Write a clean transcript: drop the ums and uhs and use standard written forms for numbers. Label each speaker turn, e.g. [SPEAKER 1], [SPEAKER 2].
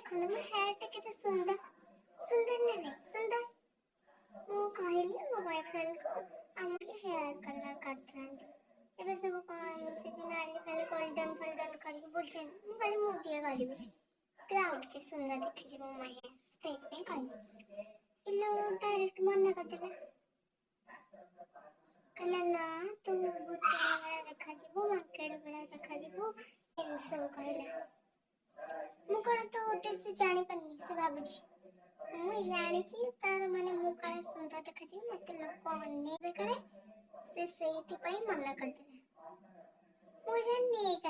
[SPEAKER 1] ଦେଖନ୍ତୁ, ମୋ ହେୟାରଟା କେତେ ସୁନ୍ଦର। ସୁନ୍ଦର ନା ନାଇଁ? ସୁନ୍ଦର। ମୁଁ କହିଲି ମୋ ବୟଫ୍ରେଣ୍ଡକୁ, ଆମ ଟିକେ ହେୟାର କଲର୍ କରିଥାନ୍ତି। ଏବେ ସବୁ କ'ଣ ସେ ଯେଉଁ ନାଲି ଫାଲି, ଗୋଲ୍ଡେନ୍ ଫୋଲ୍ଡେନ୍ କରିକି ବୁଲୁଛନ୍ତି। ମୁଁ କହିଲି, ମୁଁ ଟିକେ କରିବି, ଟିକେ ଆଉ ଟିକେ ସୁନ୍ଦର ଦେଖାଯିବ ମୋ ହେୟାର, ସେଇଥିପାଇଁ କହିଲି। ଇଲୋ, ଡାଇରେକ୍ଟ ମନା କରିଦେଲା। କହିଲା, ନା, ତୁ ଭୂତ ଭଳିଆ ଦେଖାଯିବୁ, ମାଙ୍କଡ଼ ଭଳିଆ ଦେଖାଯିବୁ, ଏମିତି ସବୁ କହିଲା। ମୁଁ କ'ଣ ତୋ ଉଦ୍ଦେଶ୍ୟ ଜାଣିପାରୁନି, ସେ ଭାବୁଛି। ମୁଁ ଜାଣିଛି ତାର, ମାନେ ମୁଁ କାଳେ ସୁନ୍ଦର ଦେଖାଯିବି, ମତେ ଲୋକ ଅନେଇବେ କାଳେ, ସେ ସେଇଥିପାଇଁ ମନା କରିଦେଲା। ମୁଁ ଜାଣିନି ଏଇ।